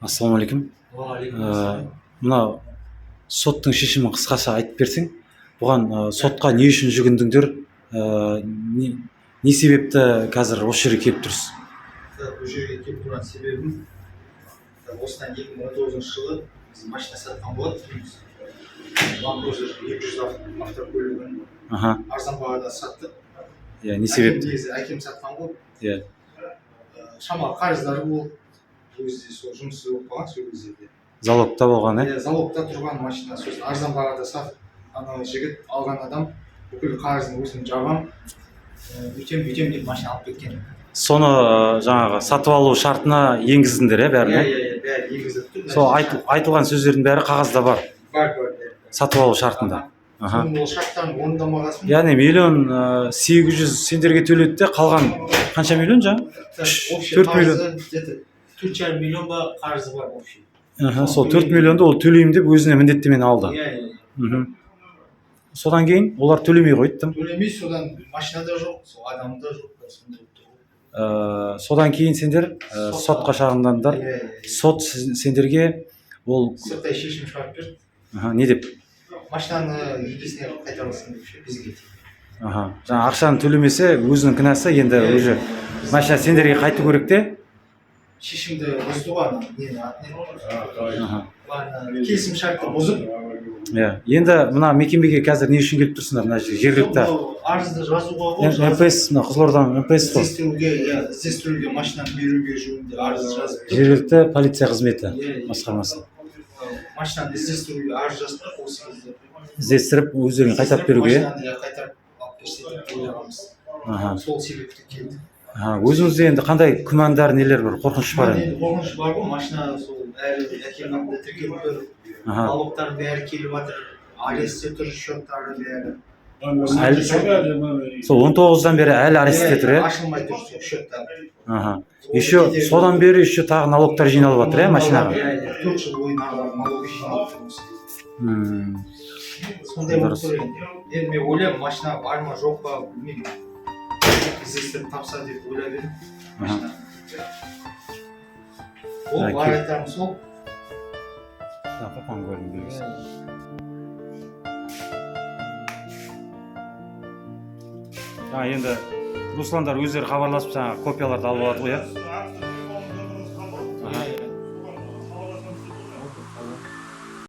Ассалаумағалейкум. Уағалейкум. Мына соттың шешімін қысқаша айтып берсең, бұған сотқа не үшін жүгіндіңдер, не себепті қазір осы жерге келіп тұрсыз? Бұл жерге келіп тұрған себебім, осыдан 2019 жылы біз машина сатқан болатынбыз. Land Cruiser 200 автокөлігін арзан бағада саттық. Иә, не себепті? Негізі әкем сатқан ғой. Шамалы қарыздары болды. Ол кезде сол жұмыссыз болып қалған сол кезде де. Залогта болған, иә? Иә, залогта тұрған машина. Сосын арзан бағада сатып, ана жігіт, алған адам, бүкіл қарызын өзім жабамын, үйтем бүйтем деп машина алып кеткен. Соны жаңағы сатып алу шартына енгіздіңдер, иә, бәрін? Иә. Иә. Иә, бәрі енгізіліп тұр. Сол айтылған сөздердің бәрі қағазда бар? Бар, бәрі. Сатып алу шартында. Соның ол шарттарын орындамаған соң. Яғни миллион 800 сендерге төледі де, қалған қанша миллион жаңа? Общий 4 миллион. қарызы где-то 4,5 миллион ба, қарызы бар общий. Сол 4 миллионды ол төлеймін деп өзіне міндеттемені алды. Иә. Содан кейін олар төлемей қойды тым. Төлемей, содан машина да жоқ, сол адам да жоқ, сондай болып тұр ғой. Содан кейін сендер Сотқа. сотқа шағымдандыңдар. Иә. Сот сендерге ол Сырттай шешім шығарып берді. Не деп? Машинаны иесіне қайтарылсын деп ше, бізге. Жаңа ақшаны төлемесе, өзінің кінәсі енді. Иә. Уже машина сендерге қайту керек те. Шешімді бұзды ғой, ана нені, аты не? Ана келісім шартты бұзып. Иә, енді мына мекемеге қазір не үшін келіп тұрсыңдар, мына жергілікті? Мынау арызды жазуға ғой. МПС, мына Қызылорданың МПС қой. Іздестіруге, иә, іздестіруге, машинаны беруге жөнінде арыз жазып тұр. Жергілікті полиция қызметі Иә. басқармасы. Машинаны іздестіруге арыз жазып тұр осы кезде. Іздестіріп, өздеріңе қайтарып беруге, иә? Машинаны, иә, қайтарып алып берсе деп ойлағанбыз. Сол себепті келдік. Өзіңізде енді қандай күмәндар, нелер бар, қорқыныш бар енді? Енді қорқыныш бар ғой, машина сол әлі әкемнің атында тіркеліп тұр. Налогтар бәрі келіп жатыр, арестте тұр счеттары бәрі. Әлі сол 19-дан бері әлі арестте тұр, иә? Ашылмай тұр сол счеттар. Еще содан бері еще тағы налогтар жиналып жатыр, иә, машинаға? Иә, 4 жыл бойы налог жиналып тұр осы. Сондай болып Дұрыс. тұр енді. Енді мен ойлаймын, машина бар ма, жоқ па, білмеймін, іздестіріп тапса деп ойлап едім машина. Ол бар, айтарым сол. Папаның куәлігін белгісі. Жаңа енді Русландар өздері хабарласып, жаңағы копияларды алып алады ғой, иә?